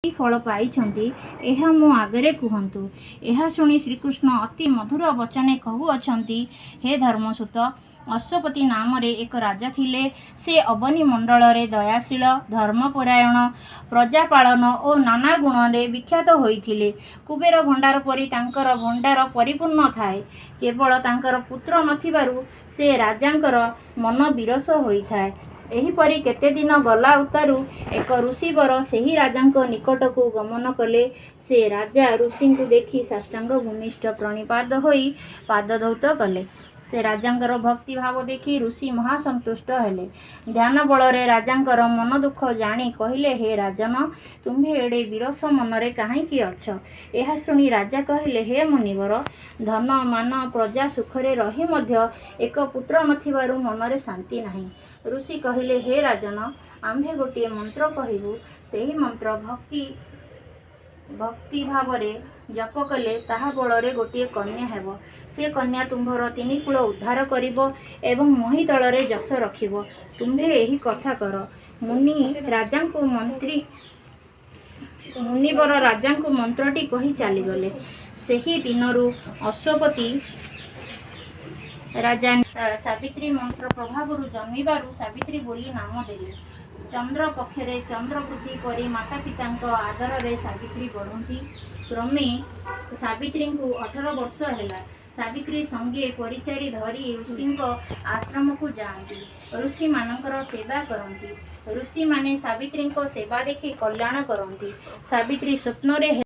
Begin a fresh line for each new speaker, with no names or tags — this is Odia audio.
ଫଳ ପାଇଛନ୍ତି, ଏହା ମୋ ଆଗରେ କୁହନ୍ତୁ। ଏହା ଶୁଣି ଶ୍ରୀକୃଷ୍ଣ ଅତି ମଧୁର ବଚନେ କହୁଅଛନ୍ତି, ହେ ଧର୍ମସୁତ! ଅଶ୍ୱପତି ନାମରେ ଏକ ରାଜା ଥିଲେ। ସେ ଅବନୀ ମଣ୍ଡଳରେ ଦୟାଶୀଳ, ଧର୍ମପରାୟଣ, ପ୍ରଜାପାଳନ ଓ ନାନା ଗୁଣରେ ବିଖ୍ୟାତ ହୋଇଥିଲେ। କୁବେର ଭଣ୍ଡାର ପରି ତାଙ୍କର ଭଣ୍ଡାର ପରିପୂର୍ଣ୍ଣ ଥାଏ। କେବଳ ତାଙ୍କର ପୁତ୍ର ନ ଥିବାରୁ ସେ ରାଜାଙ୍କର ମନ ବିରସ ହୋଇଥାଏ। ଏହିପରି କେତେଦିନ ଗଲା ଉତ୍ତାରୁ ଏକ ଋଷିବର ସେହି ରାଜାଙ୍କ ନିକଟକୁ ଗମନ କଲେ। ସେ ରାଜା ଋଷିଙ୍କୁ ଦେଖି ସାଷ୍ଟାଙ୍ଗ ଭୂମିଷ୍ଠ ପ୍ରଣିପାତ ହୋଇ ପାଦଧୌତ କଲେ। ସେ ରାଜାଙ୍କର ଭକ୍ତିଭାବ ଦେଖି ଋଷି ମହାସନ୍ତୁଷ୍ଟ ହେଲେ। ଧ୍ୟାନ ବଳରେ ରାଜାଙ୍କର ମନଦୁଃଖ ଜାଣି କହିଲେ, ହେ ରାଜନ! ତୁମ୍ଭେ ଏଡ଼େ ବିରସ ମନରେ କାହିଁକି ଅଛ? ଏହା ଶୁଣି ରାଜା କହିଲେ, ହେ ମୁନିବର! ଧନ, ମାନ, ପ୍ରଜା ସୁଖରେ ରହି ମଧ୍ୟ ଏକ ପୁତ୍ର ନ ଥିବାରୁ ମନରେ ଶାନ୍ତି ନାହିଁ। ଋଷି କହିଲେ, ହେ ରାଜନ! ଆମ୍ଭେ ଗୋଟିଏ ମନ୍ତ୍ର କହିବୁ। ସେହି ମନ୍ତ୍ର ଭକ୍ତିଭାବରେ ଜପ କଲେ ତାହା ବଳରେ ଗୋଟିଏ କନ୍ୟା ହେବ। ସେ କନ୍ୟା ତୁମ୍ଭର ତିନିକୁଳ ଉଦ୍ଧାର କରିବ ଏବଂ ମହୀତଳରେ ଯଶ ରଖିବ। ତୁମ୍ଭେ ଏହି କଥା କର। ମୁନିବର ରାଜାଙ୍କୁ ମନ୍ତ୍ରଟି କହି ଚାଲିଗଲେ। ସେହି ଦିନରୁ ଅଶ୍ୱପତି ରାଜା ସାବିତ୍ରୀ ମନ୍ତ୍ର ପ୍ରଭାବରୁ ଜନ୍ମିବାରୁ ସାବିତ୍ରୀ ବୋଲି ନାମ ଦେଲେ। ଚନ୍ଦ୍ର କକ୍ଷରେ ଚନ୍ଦ୍ର ବୃଦ୍ଧି ପରି ମାତାପିତାଙ୍କ ଆଦରରେ ସାବିତ୍ରୀ ବଢ଼ନ୍ତି। କ୍ରମେ ସାବିତ୍ରୀଙ୍କୁ 18 ବର୍ଷ ହେଲା। ସାବିତ୍ରୀ ସଙ୍ଗେ ପରିଚାରୀ ଧରି ଋଷିଙ୍କ ଆଶ୍ରମକୁ ଯାଆନ୍ତି। ଋଷିମାନଙ୍କର ସେବା କରନ୍ତି। ଋଷିମାନେ ସାବିତ୍ରୀଙ୍କ ସେବା ଦେଖି କଲ୍ୟାଣ କରନ୍ତି। ସାବିତ୍ରୀ ସ୍ୱପ୍ନରେ